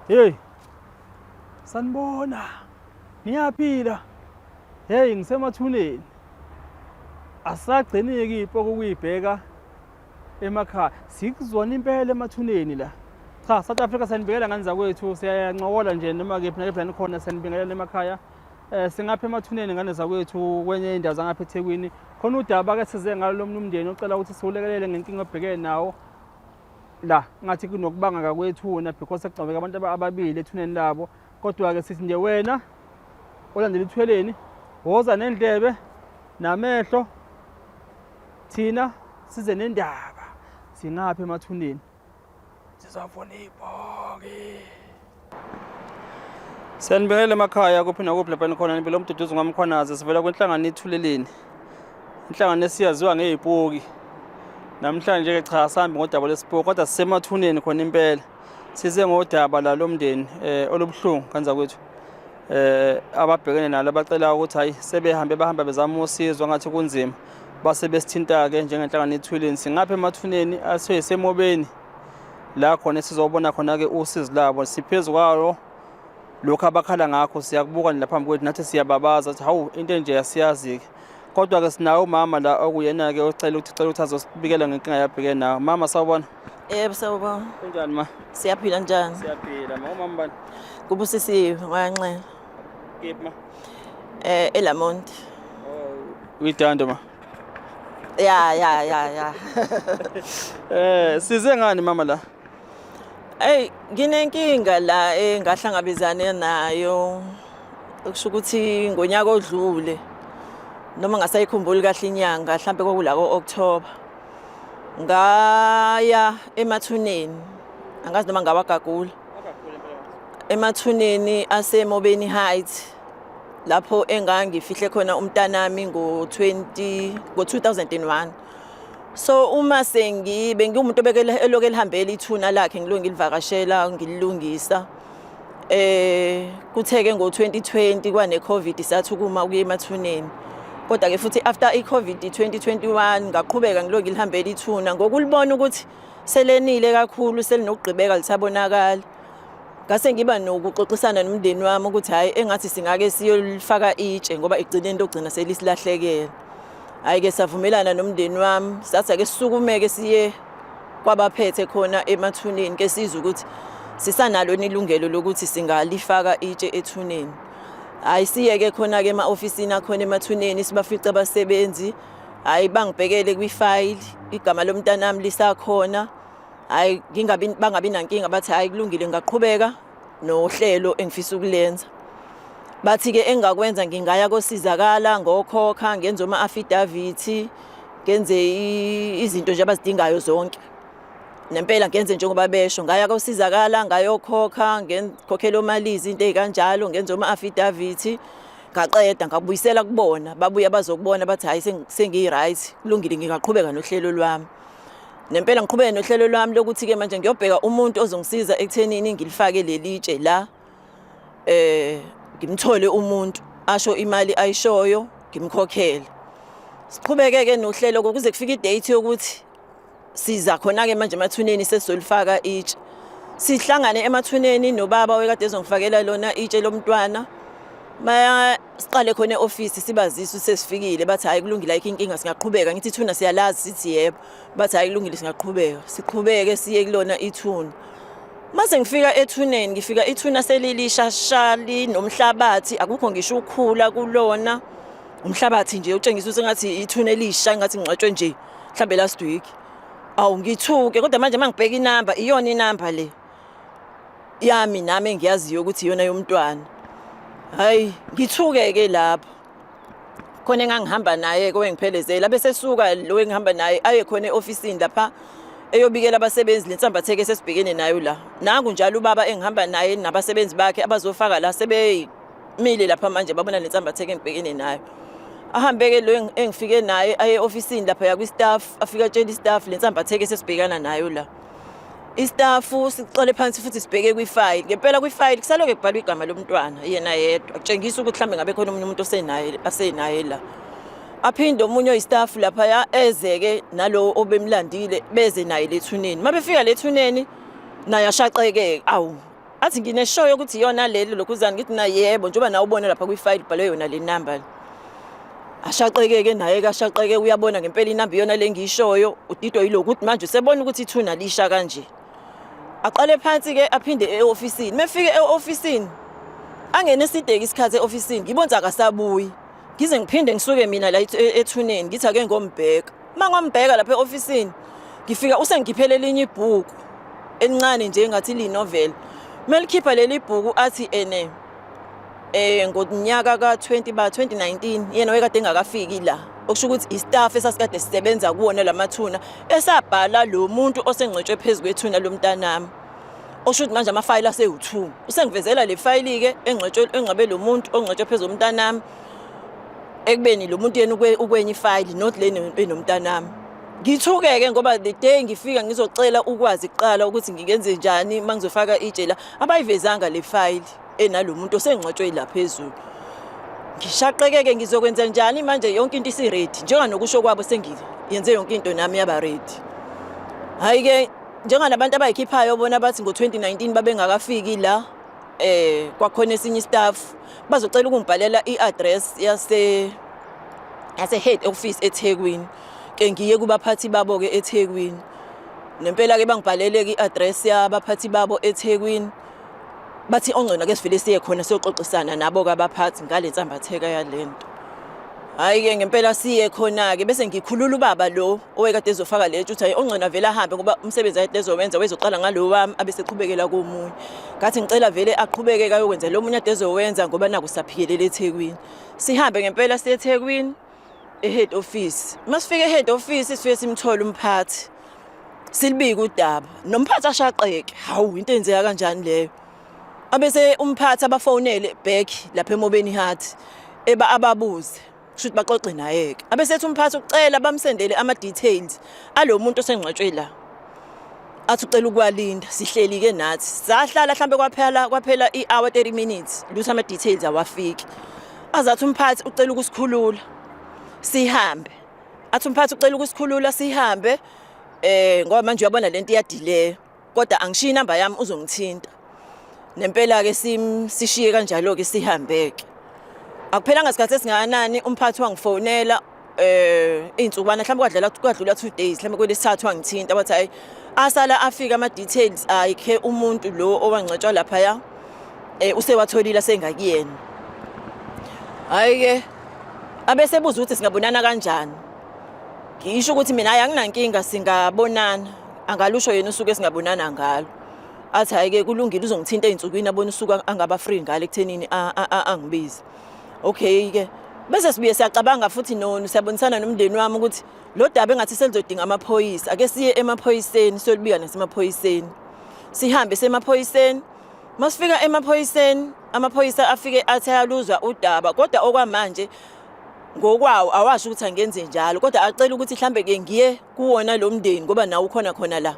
Hey. Sanibona. Niyaphila. Hey ngisemathuneni. Asagciniki ipoko ukuyibheka emakhaya. Sikuzona impela emathuneni la. Cha South Africa sanibikela ngani zakwethu siyancokola nje noma kephi nakephi la nikhona sanibingelela emakhaya. Eh singapha emathuneni ngane zakwethu kwenye indawo zangapha eThekwini. Khona udaba ke size ngalo lomnye umndeni ocela ukuthi siwulekelele ngenkinga obhekene nawo. La ngathi kunokubanga kakwethuna because sekugcwabeka abantu ababili ethuneni labo. Kodwa ke sithi nje wena olandela ithweleni woza nendlebe namehlo thina size nendaba singaphi emathuneni sizofuna ibhoki. Siyanibingelela emakhaya kuphi nakuphi lapha nikhona nibile umduduzi ngwamkhwanazi sivela kwinhlangano ithuleleni inhlangano esiyaziwa ngeyipoki namhlanje ke cha sambi ngodaba lesipoki kodwa sisemathuneni khona impela size ngodaba lalo mndeni eh olubuhlungu kanza kwethu eh ababhekene nalo abacela ukuthi hayi sebehambe bahamba bezama usizo ngathi kunzima base besithinta-ke njengenhlangano ethuleni singapha emathuneni asesemobeni la khona esizobona khona-ke usizi labo siphezu kwalo lokhu abakhala ngakho siyakubuka nje laphambi kwethu nathi siyababaza ukuthi hawu into enje asiyazi-ke kodwa-ke sinawo umama la okuyena-ke ocela ukuthi cela ukuthi azosibikela ngenkinga yabhekene nayo. Mama sawubona. Yebo sawubona. Kunjani ma? Siyaphila njani? Siyaphila ma. Umama bani? Kubusisiwe wayanxela. Kephi ma? Eh eLamont. Oh, uyidando ma. Ya ya ya ya. Eh size ngani mama la? Ey nginenkinga la engahlangabezane nayo. Okusho ukuthi ngonyaka odlule noma ngasayikhumbuli kahle inyanga mhlambe kwakula ko-October. Ngaya emathuneni angazi noma ngawagagula. Emathuneni aseMobeni Heights lapho engangifihle khona umntanami ngo-20 ngo-2001. So uma sengibe ngiwumuntu obekele eloku elihambela ithuna lakhe ngilokhu ngilivakashela ngililungisa. Eh kutheke ngo-2020 kwane COVID sathi ukuma ukuya emathuneni. Kodwa ke futhi after i-COVID 2021 ngaqhubeka ngilokhu ngilihambela ithuna ngokulibona ukuthi selenile kakhulu selinokugqibeka lisabonakala. Ngase ngiba nokuxoxisana nomndeni wami ukuthi hhayi engathi singake siyolifaka itshe ngoba ekugcineni logcina selisilahlekela. Hhayi-ke savumelana nomndeni wami sathi ake sisukumeke siye kwabaphethe khona emathuneni ke sizwe ukuthi sisanalo ilungelo lokuthi singalifaka itshe ethuneni. Hhayi siyeke khona-ke ema-ofisini akhona emathuneni sibafice abasebenzi, hhayi bangibhekele kwifayili igama lomntanami lisakhona. Hhayi ngingabi bangabi nankinga bathi hhayi kulungile ngingaqhubeka nohlelo engifisa ukulenza. Bathi-ke engingakwenza ngingaya kosizakala ngokhokha ngenze oma-affidavit ngenze izinto nje abazidingayo zonke. Nempela ngenze njengoba besho ngaya kosizakala ngayokhokha ngikhokhela omalizi into ey'kanjalo ngenze oma-affidavit ngaqeda ngabuyisela kubona babuya bazokubona bathi hhayi sengiyi-right kulungile ngingaqhubeka nohlelo lwami. Nempela ngiqhubeke nohlelo lwami lokuthi-ke manje ngiyobheka umuntu ozongisiza ekuthenini ngilifake leli tshe la eh ngimthole umuntu asho imali ayishoyo ngimkhokhele. Siqhubeke-ke nohlelo kuze kufike idate yokuthi siza khona-ke manje emathuneni sesizolifaka itshe. Sihlangane emathuneni nobaba wekade ezongifakela lona itshe lomntwana. Baya siqale khona e-ofisi sibazise ukuthi sesifikile bathi hhayi kulungile ayikho inkinga singaqhubeka ngithi ithuna siyalazi sithi yebo bathi hhayi kulungile singaqhubeka siqhubeke siye kulona ithuna mase ngifika ethuneni ngifika ithuna selilisha sha linomhlabathi akukho ngisho ukhula kulona umhlabathi nje utshengisa ukuthi ngathi ithuna elisha ngathi ngcwatshwe nje mhlambe last week awu ngithuke kodwa manje mangibheka inamba iyona inamba le yami nami engiyaziyo ukuthi iyona yomntwana hayi ngithuke-ke lapho khona engangihamba naye kowengiphelezela bese suka lo engihamba naye aye khona e-ofisini lapha eyobikela abasebenzi le nsambatheke sesibhekene nayo la nangu njalo ubaba engihamba naye nabasebenzi bakhe abazofaka la sebemile lapha manje babona le nsambatheke engibhekene nayo ahambe-ke lo engifike naye aye e-ofisini lapha yakwi-staff afike atshela i-staff le nsambatheke sesibhekana nayo la istafu sicole phansi futhi sibheke kwifayili ngempela kwifayili kusaloke kubhalwa igama lomntwana yena yedwa kutshengisa ukuthi mhlawumbe ngabe khona omunye umuntu osenaye asenaye la aphinde omunye oyistafu laphaya ezeke nalowo obemlandile beze naye lethuneni uma befika lethuneni naye ashaqeke awu. Athi ngineshow yokuthi iyona leli lokhuzana, ngithi na yebo, njengoba nawe ubona lapha kwi-file ibhalwe yona le number. Ashaqeke-ke naye kashaqeke, uyabona ngempela inamba iyona le ngiyishoyo. Udidwa yilokhu ukuthi manje usebona ukuthi ithuna lisha kanje. Aqale phansi-ke aphinde e-ofisini. Mefike e-ofisini angene esideke isikhathi e-ofisini, ngibona ukuthi akasabuyi. Ngize ngiphinde ngisuke mina la ethuneni, ngithi ake ngombheka. Uma ngombheka lapha e-ofisini ngifika usengikhiphele elinye ibhuku elincane nje ngathi liyinoveli. Melikhipha leli bhuku athi ene ngonyaka ka-20 ba 2019 yena wayekade engakafiki la, okusho ukuthi istaff esasikade sisebenza kuwona lamathuna esabhala lo muntu osengcwetshwe phezu kwethuna lomntanami. Osho ukuthi manje amafayili asewu-2. Usengivezela le fayili-ke engcwetshwe engcwabe lo muntu ongcwetshwe phezu komntanami, ekubeni lo muntu yena ukwenye ifayili, not le enomntanami. Ngithuke-ke ngoba the day ngifika ngizocela ukwazi kuqala ukuthi ngingenze njani uma ngizofaka itshe la, abayivezanga le fayili enalo muntu osengcwetshwe la phezulu. Ngishaqeke-ke, ngizokwenza njani manje, yonke into isi-ready njenganokusho kwabo, sengiyenze yonke into nami yaba ready. Hhayi-ke, njenganabantu abayikhiphayo bona bathi ngo-2019 babengakafiki la, kwakhona esinye istaff bazocela ukungibhalela i-address yase head office eThekwini, ke ngiye kubaphathi babo ke eThekwini. Nempela ke bangibhalele ke i-address yabaphathi babo eThekwini, bathi ongcono ke sivele siye khona siyoxoxisana nabo ke abaphathi ngale nsambatheka yalento. Hhayi-ke ngempela siye khona-ke, bese ngikhulula ubaba lo owekade ezofaka le ukuthi hayi, ongcono avele ahambe ngoba umsebenzi ayede ezowenza wezoqala ngalo wami abe seqhubekela komunye. Ngathi ngicela vele aqhubeke kayokwenza lo munye ade ezowenza ngoba naku saphikelela eThekwini. Sihambe ngempela siye eThekwini e-head office. Uma sifika e-head office sifike simthole umphathi, silibike udaba, nomphathi ashaqeke, hawu, into eyenzeka kanjani leyo. Abese umphathi abafonele back lapha eMobeni Heart, eba ababuze, kusho ukuthi baxoxe naye-ke. Abesethi umphathi ucela bamsendele ama-details alo muntu osengcwetshwe la, athi ucela ukuwalinda. Sihleli-ke nathi, sahlala hlampe kwaphela i-hour 30 minutes, lutho, ama-details awafiki. Azathi umphathi ucela ukusikhulula sihambe, athi umphathi ucela ukusikhulula sihambe ngoba manje uyabona lento iyadileya, kodwa angishiyi inamba yami, uzongithinta. Nempela-ke sishiye kanjalo-ke, sihambe-ke. Akuphelanga sikhathi esingakanani umphathi wangifonela, iy'nsukwana mhlawumbe kwadlula 2 days, mhlawumbe kwelesithathu wangithinta, wathi hayi, asala afika ama-details ayikhe umuntu lo owangcwetshwa laphaya, usewatholile asengakuyena. Hhayi-ke abesebuza ukuthi singabonana kanjani. Ngisho ukuthi mina hhayi, anginankinga, singabonana, angalusho yena usuku esingabonana ngalo. Athi hhayi-ke kulungile, uzongithinta ey'nsukwini abone usuku angaba free ngalo ekuthenini angibize. Okay-ke, bese sibuye siyacabanga futhi siyabonisana nomndeni wami ukuthi lo daba engathi selizodinga amaphoyisa, ake siye emaphoyiseni siyolibika nasemaphoyiseni. Sihambe semaphoyiseni. Masifika emaphoyiseni, amaphoyisa afike athi ayaluzwa udaba, kodwa okwamanje ngokwawo awasho ukuthi angenze njalo, kodwa acela ukuthi mhlambe ke ngiye kuwona lo mndeni ngoba nawo ukhona khona la.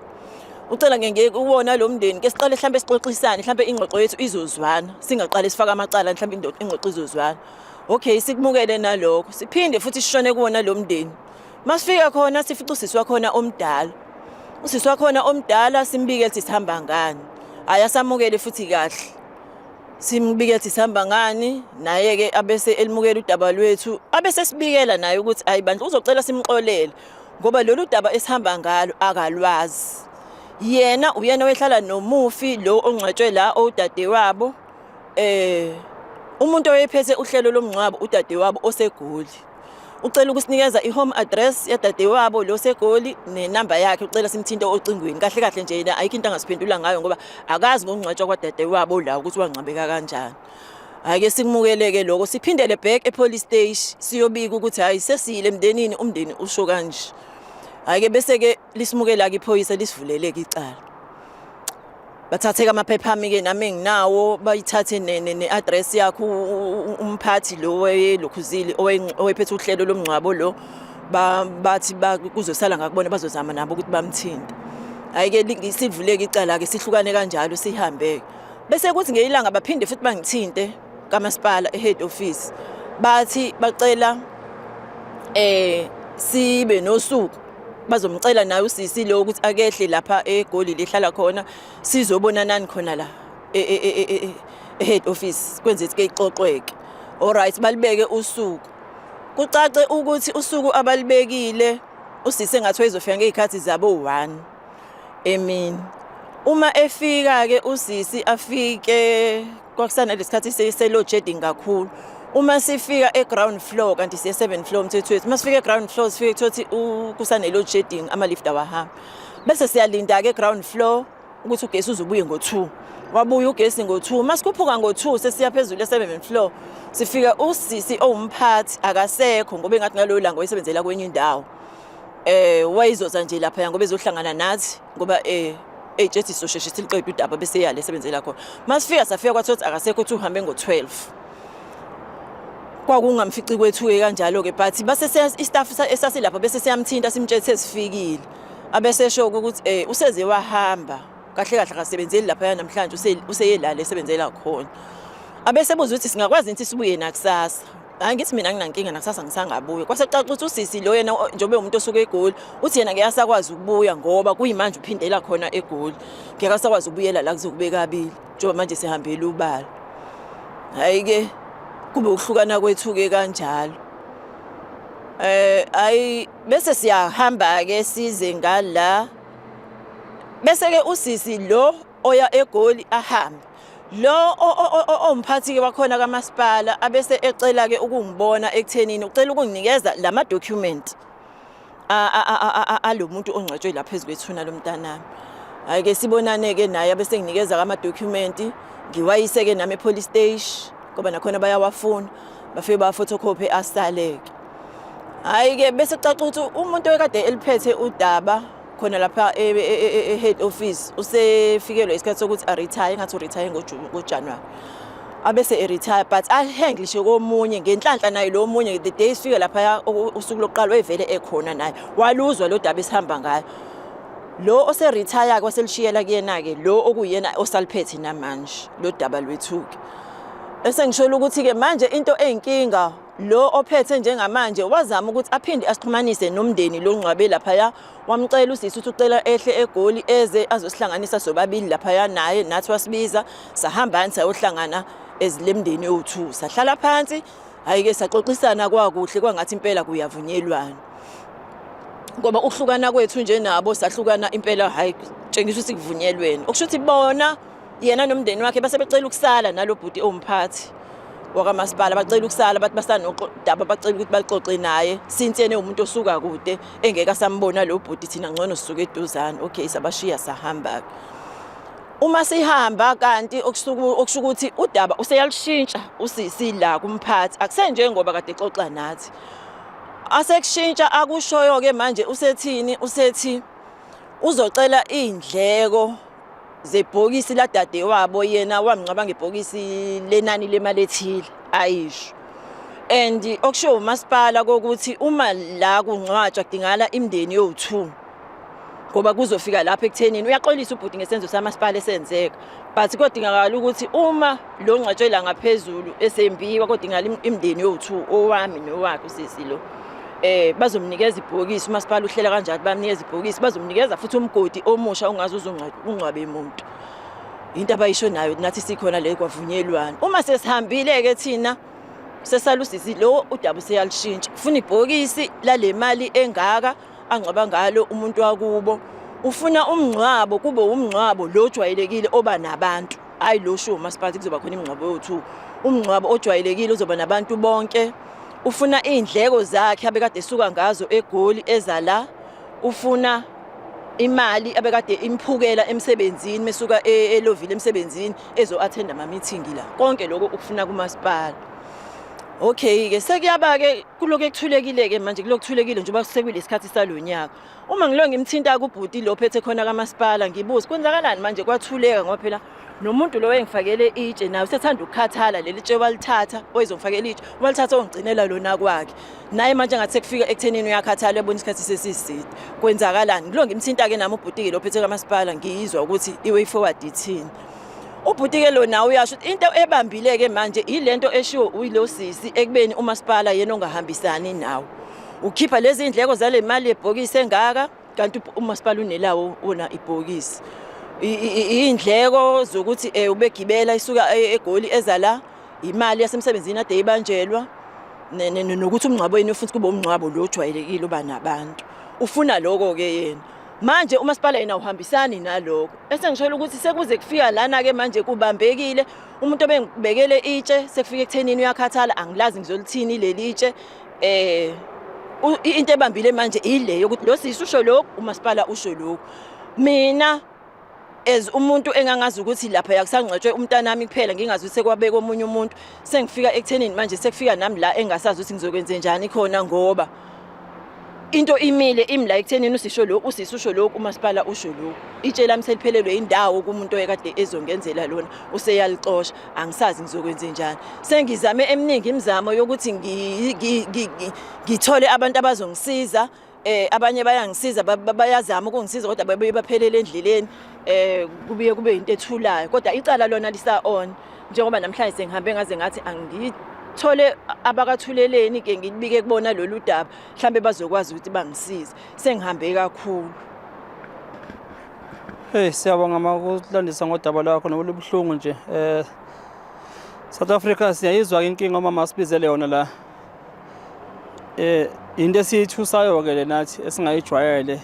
Ucela ke ngiye kuwona lo mndeni ke siqale mhlambe sixoxisane, mhlambe ingxoxo yethu izozwana, singaqale sifake amacala, mhlambe ingxoxo izozwana. Okay, sikumukele nalokho, siphinde futhi sishone kuwona lo mndeni. Masifika khona sifica usisi wakhona omdala, usisi wakhona omdala simbike ukuthi sihamba ngani. Hhayi, asamukele futhi kahle, simbike ukuthi sihamba ngani, naye-ke abese elimukela udaba lwethu, abese sibikela naye ukuthi hayi bandla, uzocela simxolele ngoba lolu daba esihamba ngalo akalwazi. Yena uyena owehlala nomufi lo ongcwetshwe la, owudadewabo. Umuntu owayephethe uhlelo lomngcwabo udadewabo oseGoli. Ucela ukusinikeza i-home address yadadewabo lo seGoli nenamba yakhe, ucela simthinte ocingweni. Kahle kahle nje yena ayikho into angasiphendula ngayo ngoba akazi ngokungcwatshwa kwadadewabo la ukuthi wangcwabeka kanjani. Hhayi-ke sikumukeleke lokho, siphindele back e-police station siyobika ukuthi hhayi, sesiyile emndenini, umndeni usho kanje. Hhayi-ke bese-ke lisimukela-ke iphoyisa, lisivulele-ke icala. Bathatheke amaphepha ami-ke nami enginawo, bayithathe ne-address yakho umphathi lo owayelokhuzile, owayephethe uhlelo lomngcwabo lo, bathi kuzosala ngakubona, bazozama nabo ukuthi bamthinte. Hhayi-ke silivuleke icala-ke, sihlukane kanjalo sihambe-ke. Bese kuthi ngelanga baphinde futhi bangithinte kamasipala e-head office, bathi bacela sibe nosuku, bazomcela naye usisi lo ukuthi akehle lapha eGoli lehlala khona, sizobonanani khona la. e-head office kwenze ke ixoxweke. Alright, balibeke usuku. Kucace ukuthi usuku abalibekile usisi engathi wayezofika ngezikhathi zabo 1 emini. Uma efika ke usisi afike kwakusana lesikhathi se-load shedding kakhulu. Uma sifika e-ground floor, kanti siye 7 floor umthetho wethu, uma sifika e-ground floor sifike kuthiwa kusane load shedding, ama-lift awahamba. Bese siyalinda ke ground floor ukuthi ugesi uzobuye ngo-2. Wabuya ugesi ngo-2. Masikhuphuka ngo-2 sesiya phezulu e-7 floor, sifika usisi owumphathi akasekho ngoba engathi ngaloyo langa wayesebenzela kwenye indawo. Wayizoza nje lapha ngoba ezohlangana nathi ngoba eyitshethi sizosheshe siliqede udaba bese yale esebenzela khona. Masifika safika kwathiwa ukuthi akasekho, uthi uhambe ngo-12. Kwakungamfici kwethu-ke kanjalo-ke, but base i-staff esasilapha bese siyamthinta simtshela sesifikile. Abesesho ukuthi useze wahamba kahle kahle, akasebenzeli lapha namhlanje, useyelala esebenzela khona. Abesebuza ukuthi singakwazi ukuthi sibuye nakusasa. Hayi, ngithi mina nginankinga nakusasa ngisangabuya. Kwase kucaca ukuthi usisi lo yena njengoba umuntu osuke eGoli, uthi yena ngeke asakwazi ukubuya ngoba kuyimanje uphindela khona eGoli. Ngeke asakwazi ukubuyela la kuzokube kabili njengoba manje sihambele ubala. Hayi ke kube ukuhlukana kwethu ke kanjalo. Ayi bese siyahamba ke size ngala. Bese ke usisi lo oya eGoli ahambe. Lo omphathi ke wakhona kamasipala abese ecela ke ukungibona ekuthenini ucela ukunginikeza lama document alomuntu ongcwatshwe lapha phezu kwethuna lomntanami. Hayi ke sibonane ke naye abese nginikeza ama document, ngiwayise ke nami e-police station ngoba nakhona bayawafuna, bafike ba photocopy asaleke. Hayi ke bese kucaca ukuthi umuntu ekade eliphethe udaba khona lapha e-head office usefikelwe isikhathi sokuthi a-retire, engathi u-retire ngoJanuary. Abese e-retire but ahandlishe komunye ngenhlanhla naye lo munye the day sifike lapha usuku lokuqala wayevele ekhona naye, waluzwa lo daba esihamba ngayo. Lo ose-retire kwaselishiyela kuyena ke lo okuyena osaliphethe namanje lo daba lwethu-ke. Esengisholo ukuthi-ke manje into eyinkinga, lo ophethe njengamanje wazama ukuthi aphinde asixhumanise nomndeni lo ngcwabe laphaya, wamcela usisi ukuthi ucela ehle eGoli eze azosihlanganisa sobabili laphaya naye, nathi wasibiza sahamba sayohlangana ezilemndeni yowu-2, sahlala phansi. Hhayi-ke saxoxisana kwakuhle kwangathi impela kuyavunyelwana, ngoba ukuhlukana kwethu nje nabo sahlukana impela, hhayi tshengisa ukuthi kuvunyelwene, okusho ukuthi bona yena nomndeni wakhe base becela ukusala nalo bhuti owumphathi wakamasipala, bacela ukusala bathi basanodaba, bacela ukuthi balixoxe naye since yena umuntu osuka kude engeke asambona lo bhuti, thina ngcono sisuke eduzane. Okay, sabashiya sahamba. Uma sihamba kanti okusho ukuthi udaba useyalushintsha usisi la kumphathi, akusenjengoba kade exoxa nathi, asekushintsha akushoyo ke manje. Usethini? Usethi uzocela iy'ndleko zebhokisi ladade wabo, yena wamngcwaba ngebhokisi lenani lemali ethile ayisho, and okushiwo umasipala kokuthi uma la kungcwatshwa kudingakala imindeni yowu-2 ngoba kuzofika lapho ekuthenini uyaxolisa ubhuti ngesenzo samasipala esenzeka, but kodingakala ukuthi uma lo ngcwatshela ngaphezulu esembiwa kodingakala imindeni yowu-2, owami nowakhe usisi lo. Bazomnikeza ibhokisi, umasipala uhlela kanjalo, bamnikeza ibhokisi, bazomnikeza futhi umgodi omusha ongaze ungcwabe umuntu. Into abayisho nayo nathi sikhona le kwavunyelwana. Uma sesihambile ke thina sesalusisi lo udaba useyalishintsha, ufuna ibhokisi lale mali engaka angcwaba ngalo umuntu wakubo, ufuna umngcwabo kube umngcwabo lo ojwayelekile oba nabantu, hayi lo sho umasipala kuzoba khona imingcwabo yowu-2, umngcwabo ojwayelekile uzoba nabantu bonke. Ufuna iy'ndleko zakhe abekade esuka ngazo eGoli eza la, ufuna imali abekade imphukela emsebenzini mesuka elovile emsebenzini ezo-attend ama-meeting la, konke lokho ukufuna kumasipala. Okay-ke sekuyaba-ke kulokhu ekuthulekile-ke manje, kulokhu kuthulekile njengoba sekuyile sikhathi salo nyaka. Uma ngilo ngimthinta kubhuti lo phethe khona kamasipala, ngibuze kwenzakalani manje kwathuleka, ngoba phela nomuntu lo wayengifakele itshe naye usethanda ukukhathala, leli tshe walithatha oyizongifakela itshe walithatha ongigcinela lona kwakhe, naye manje ngathi sekufika ekuthenini uyakhathala, uyabona isikhathi sesiside, kwenzakalani? Ngilo ngimthinta-ke nami ubhuti-ke lo phethe kamasipala, ngiyizwa ukuthi i-way forward ithini. Ubhuti-ke lo nawe uyasho ukuthi into ebambile-ke manje ilento eshiwo uyilo sisi ekubeni umasipala yena ongahambisani nawo ukhipha lezi ndleko zale mali yebhokisi engaka, kanti umasipala unelawo wona ibhokisi. Iy'ndleko zokuthi ubegibela isuka eGoli eza la, imali yasemsebenzini ade ibanjelwa, nokuthi umngcwabo yini futhi kube umngcwabo lo ojwayelekile uba nabantu. Ufuna lokho-ke yena. Manje umasipala yena awuhambisani nalokho. Esengisholo ukuthi sekuze kufika lana-ke manje kubambekile, umuntu obengibekele itshe sekufika ekuthenini uyakhathala, angilazi ngizolithini leli tshe. Into ebambile manje ile yokuthi lo sisi usho lokhu, umasipala usho lokhu. Mina as umuntu engangazi ukuthi lapha yakusangcwatshwe umntanami kuphela, ngingazi ukuthi sekwabekwa omunye umuntu, sengifika ekuthenini manje sekufika nami la engasazi ukuthi ngizokwenze njani khona, ngoba into imile imi la ekuthenini usisho lokhu, usisi usho lokhu, umasipala usho lokhu. Itshe lami seliphelelwe indawo kumuntu oyekade ezongenzela lona, useyalixosha, angisazi ngizokwenze njani. Sengizame eminingi imizamo yokuthi ngithole abantu abazongisiza. Abanye bayangisiza, bayazama ukungisiza, kodwa babuye baphelele endleleni, kubuye kube into ethulayo, kodwa icala lona lisa on. Njengoba namhlanje sengihambe ngaze ngathi angithole abakathuleleni ke ngilibike kubona lolu daba, mhlambe bazokwazi ukuthi bangisize. Sengihambe kakhulu. Hey, siyabonga makulandisa ngodaba lwakho noba lubuhlungu nje. South Africa siyayizwa inkinga omama sibizele yona la. Into esiyithusayo ke le nathi esingayijwayele.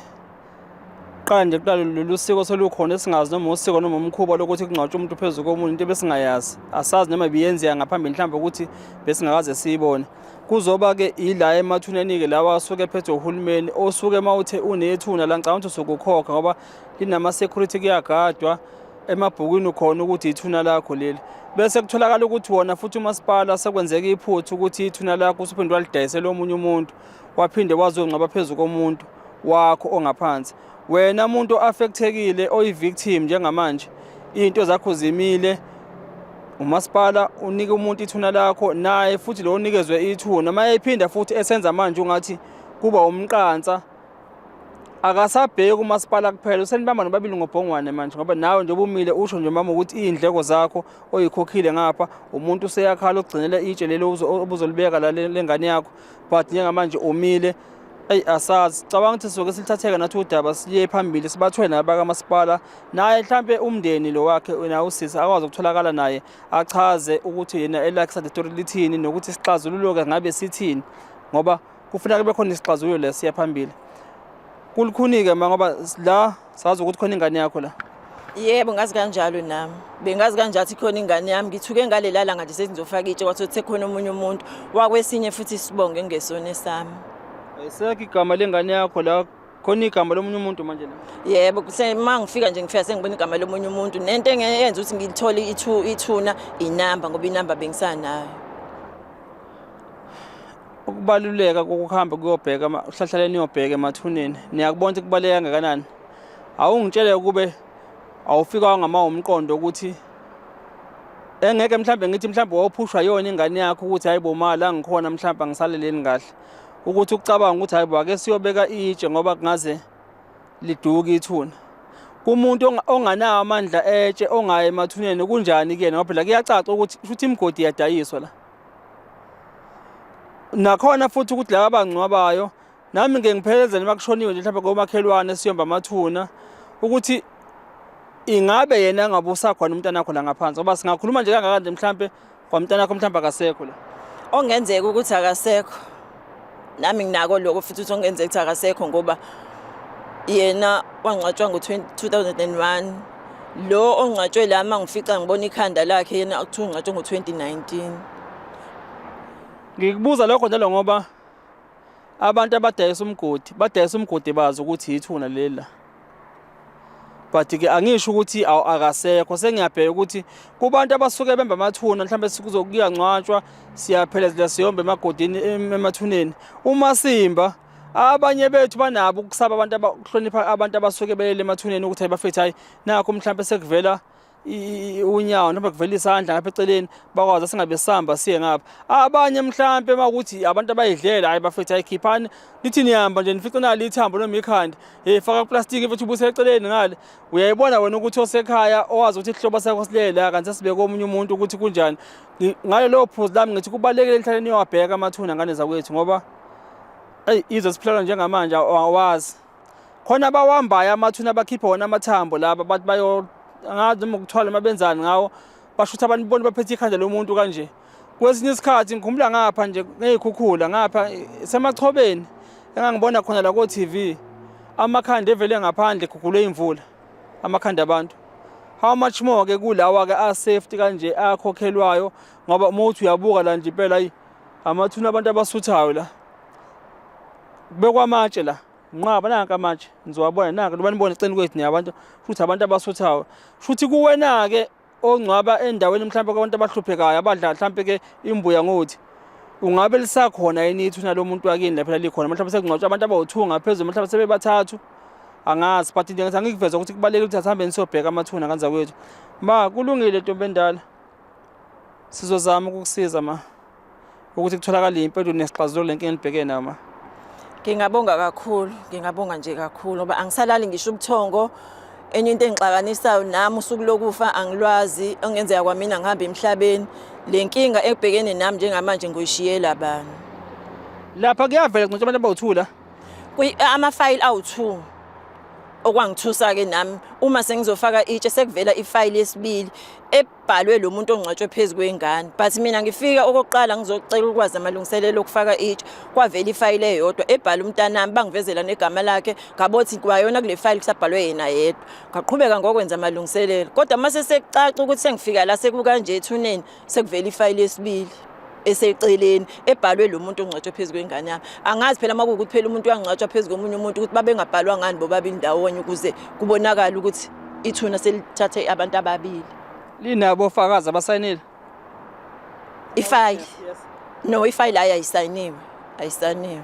Qala nje kuqala lolu siko selukhona esingazi noma usiko noma umkhuba lokuthi kungcwatshwe umuntu phezu komunye, into ebesingayazi. Asazi noma ibiyenzeka ngaphambili mhlawumbe ukuthi besingakaze siyibone. Kuzoba ke ila emathuneni ke lawa asuke ephethwe uhulumeni, osuke mawuthe unethuna la, ngicabanga ukuthi usukukhokha ngoba linama security, kuyagadwa emabhukwini khona ukuthi ithuna lakho leli. Bese kutholakala ukuthi wona futhi umasipala sekwenzeka iphutha ukuthi ithuna lakho usuphinde walidayisela omunye umuntu, waphinde wazongcwaba phezu komuntu wakho ongaphansi. Wena muntu o-affectekile, oyi-victim njengamanje, iy'nto zakho zimile, umasipala unika umuntu ithuna lakho, naye futhi lo unikezwe ithuna uma ephinda futhi esenza manje ungathi kuba umqansa. Akasabheki umasipala kuphela, usenibamba nobabili ngobhongwane manje, ngoba nawe njengoba umile usho nje mama ukuthi iy'ndleko zakho oyikhokhile ngapha, umuntu useyakhala ukugcinela itshe leli obuzolibeka la lengane yakho, but njengamanje umile. Eyi, asazi, cabanga ukuthi sizoke silithatheke nathi udaba siye phambili, sibathwele nabakamasipala, naye mhlampe umndeni lo wakhe naye usisi akwazi ukutholakala naye achaze ukuthi yena elakhe side story lithini, nokuthi isixazululo-ke ngabe sithini, ngoba kufuneka kube khona isixazululo lesiya phambili. Kulukhuni-ke ma, ngoba la sazi ukuthi khona ingane yakho la. Yebo, ngazi kanjalo nami. Bengazi kanjalo ukuthi khona ingane yami. Ngithuke ngalela langa nje sengizofaka itshe kwathi sekukhona omunye umuntu wakwesinye futhi sibonge engesona esami. Ayisekho igama lengane yakho la, khona igama lomunye umuntu manje la. Yebo, uma ngifika nje ngifika sengibona igama lomunye umuntu, nento engenza ukuthi ngilithole ithuna inamba, ngoba inamba bengisanayo. Ukubaluleka kokuhamba kuyobheka uhlahlaleni niyobheka emathuneni, niyakubona ukuthi kubaluleke kangakanani. Awungitshele kube awufika ngama umqondo ukuthi engeke mhlambe ngithi mhlambe wawuphushwa yona ingane yakho ukuthi hayi bo ma la ngikhona mhlambe angisaleleni kahle, ukuthi ucabanga ukuthi hayi bo ake siyobeka itshe ngoba kungaze liduke ithuna. Kumuntu onganawo amandla etshe ongayi emathuneni kunjani kuyena, ngoba phela kuyacaca ukuthi futhi imigodi iyadayiswa la. Nakhona futhi ukuthi laba abangcwabayo, nami ngike ngiphelezele uma kushoniwe nje mhlawumbe komakhelwane siyomba amathuna, ukuthi ingabe yena ngabe usakhona umntana wakho la ngaphansi, ngoba singakhuluma nje kangaka nje mhlampe kwamntana wakho mhlampe akasekho la. Ongenzeka ukuthi akasekho, nami nginako lokho futhi ukuthi ongenzeka ukuthi akasekho, ngoba yena wangcwatshwa ngo-2001. Lo ongcwatshwe la uma ngifica ngibona ikhanda lakhe, yena kuthiwa ungcwatshwe ngo-2019. Ngikubuza lokho njalo ngoba abantu abadayisa umgodi badayisa umgodi bazi ukuthi ithuna leli la, but-ke angisho ukuthi akasekho. Sengiyabheka ukuthi kubantu abasuke bemba amathuna mhlawumbe kuyangcwatshwa, siyaphelezela siyomba emagodini emathuneni, uma simba abanye bethu banabo ukusaba abantu abahlonipha abantu abasuke belele emathuneni ukuthi bafethu hayi nakho mhlawumbe sekuvela unyawo noma kuvela isandla ngapha eceleni, bakwazi singabe sihamba siye ngapha. Abanye mhlampe makuthi abantu abayidlela, hayi bafethu ayikhiphani, lithi nihamba nje nifice nalo ithambo noma ikhanda, hey faka plastiki futhi ubuse eceleni ngale. Uyayibona wena ukuthi osekhaya owazi ukuthi isihlobo sakho silele la kanti sesibeke omunye umuntu ukuthi kunjani. Ngalelo phuzu lami ngithi kubalulekile nihlale niyowabheka amathuna ngane zakwethu, ngoba eyi izwe siphila njengamanje awazi. Khona abawambayo amathuna bakhiphe wona amathambo laba bathi bayo angazi noma ukuthwala noma benzani ngawo basho ukuthi abantu bona baphethe ikhanda lomuntu kanje. Kwesinye isikhathi ngikhumbula ngapha nje ngey'khukhula ngapha semachobeni engangibona khona la ko-TV amakhanda evele ngaphandle gugulwe imvula amakhanda abantu. How much more ke kulawa ke a-safety kanje akhokhelwayo ngoba uma uthi uyabuka la nje impela ayi amathuna abantu abasuthayo la. Kubekwa amatshe la. Nqaba nanka amatshe nizowabona nanka noba nibone eceleni kwethu niyabantu futhi abantu abasuthayo. Futhi kuwena ke ongcwaba endaweni mhlawumbe kwabantu abahluphekayo abadla mhlawumbe ke imbuya ngothi ungabe lisakhona yini ithuna lomuntu wakini lapha likhona mhlawumbe sekungcwatshwa abantu abawu-2 ngaphezulu mhlawumbe sebebathathu angazi but nje ngithi angikuveza ukuthi kubalulekile ukuthi asihambeni siyobheka amathuna kanzakwethu ma kulungile ntombi endala sizozama ukukusiza ma ukuthi kutholakale impendulo nesixazululo lenkinga enibhekene nayo ma. Ngingabonga kakhulu, ngingabonga nje kakhulu ngoba angisalali ngisho ubuthongo. Enye into engixakanisayo nami usuku lokufa angilwazi, okungenzeka kwamina ngihambe emhlabeni. Le nkinga ebhekene nami njengamanje ngoyishiyela bani? Lapha kuyavela kuntshontshwa abantu abawu-2 la. Amafayili awu-2 okwangithusa-ke nami uma sengizofaka itshe sekuvela ifayili yesibili ebhalwe lo muntu ongcwatshwe phezu kwengane but mina ngifika okokuqala ngizocela ukwazi amalungiselelo okufaka itshe kwavela ifayili eyodwa ebhala umntanami bangivezela negama lakhe ngabothi kwayona kule fayili kusabhalwe yena yedwa ngaqhubeka ngokwenza amalungiselelo kodwa uma sesekucaca ukuthi sengifika la sekukanje ethuneni sekuvela ifayili yesibili eseceleni ebhalwe lo muntu ongcwatshwe phezu kwengane yami angazi phela uma kuwukuthi phela umuntu uyangcwatshwa phezu komunye umuntu ukuthi babengabhalwa ngani bobabili ndawonye ukuze kubonakale ukuthi ithuna selithathe abantu ababili. Linabo ofakazi abasayinile? Ifayili. No, ifayili hayi ayisayiniwe. Ayisayiniwe.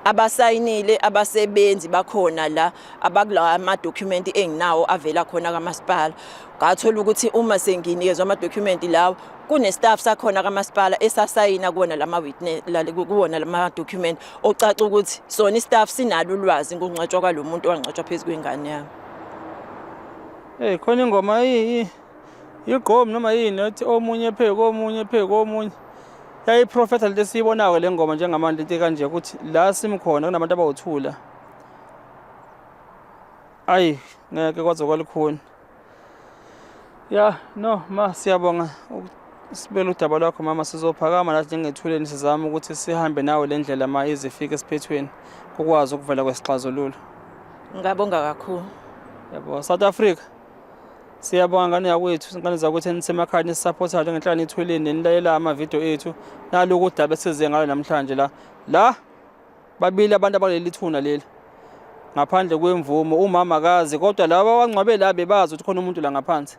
Abasayinile abasebenzi bakhona la abakulawa amadokhumenti enginawo avela khona kamasipala. Ngathola ukuthi uma senginikezwa amadokhumenti lawo kune-staff sakhona kamasipala esasayina kuwona lama witness kuwona lama document ocaca ukuthi sona i-staff sinalo ulwazi ngokungcwatshwa kwalo muntu owangcwatshwa phezu kwengane yami. Hey khona ingoma igqomu noma yini ethi omunye phe komunye phe komunye yayiprofetha lento esiyibonayo le ngoma njengamanje into kanje ukuthi la simkhona kunabantu abawuthula ayi ngeke kwaze kwalukhuni ya no ma siyabonga sibele udaba lwakho mama sizophakama nathi njengethuleni sizame ukuthi sihambe nawe le ndlela ma ize ifike esiphethweni kukwazi ukuvela kwesixazululo. Ngabonga kakhulu. Yabo South Africa siyabonga ngane yakwethu ingane zakwethu enisemakhaya nisisapothayo njengenhlangano ethuleni nenilalela amavidiyo ethu naloku udaba esize ngalo namhlanje la la Babili abantu abaleli thuna leli ngaphandle kwemvumo umama akazi kodwa laba abangcwabe la bebazi ukuthi khona umuntu la ngaphansi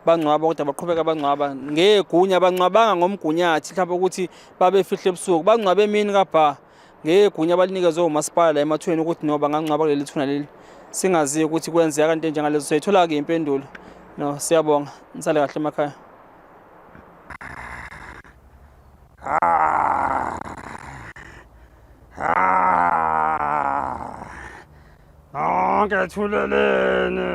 bangcwaba kodwa baqhubeka bangcwaba ngegunya bangcwabanga ngomgunyathi mhlawumbe ukuthi babefihle ebusuku bangcwabe emini kabha ngegunya abalinikezwe umasipala la emathuneni ukuthi no bangangcwaba kuleli thuna leli singaziyo ukuthi kwenzeka kanti njengalezo soyithola-ke impendulo no siyabonga nisale kahle emakhaya. Nonke thuleleni.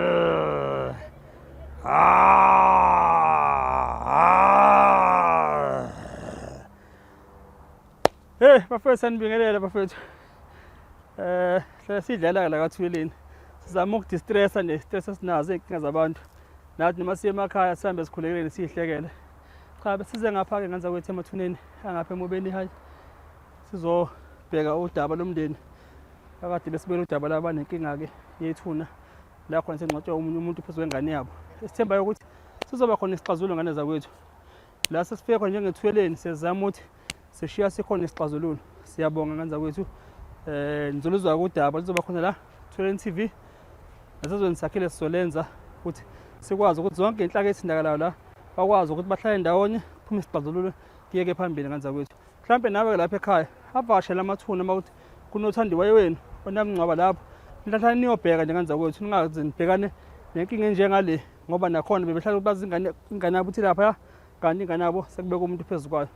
Hey bafethu sanibingelela bafethu. Eh sidlala la kathuleleni. Sizama ukudistressa ne stress esinazo inkinga zabantu. Nathi noma siye emakhaya sihambe sikhulekeleni sihlekele. Cha besize ngapha-ke ngenza kwethu emathuneni angapha emobeni hayi sizobheka udaba lomndeni akade besibeka udaba laba banenkinga-ke yethuna la khona sengcwatshwa omunye umuntu phezu kwengane yabo esithembayo ukuthi sizoba khona isixazululo ngane zakwethu la sesifike khona njengethweleni siyazama ukuthi sishiya sikhona isixazululo siyabonga ngane zakwethu um nizoluzwa udaba luzoba khona la Thweleni TV nasezweni sakhile sizolenza ukuthi sikwazi ukuthi zonke inhlaka ezithindakalayo la bakwazi ukuthi bahlale ndawonye kuphume isixazululo kuyeke phambili ngane zakwethu mhlawumbe nawe lapha ekhaya avakashele amathuna uma ukuthi kunothandiweyo wenu onamngcwaba lapho nihlahla niyobheka nje ngane zakwethu ningaze nibhekane nenkinga enjengale ngoba nakhona bebehlala bazi ingane ingane yabo uthi lapha kanti ingane yabo sekubeka umuntu phezu kwayo.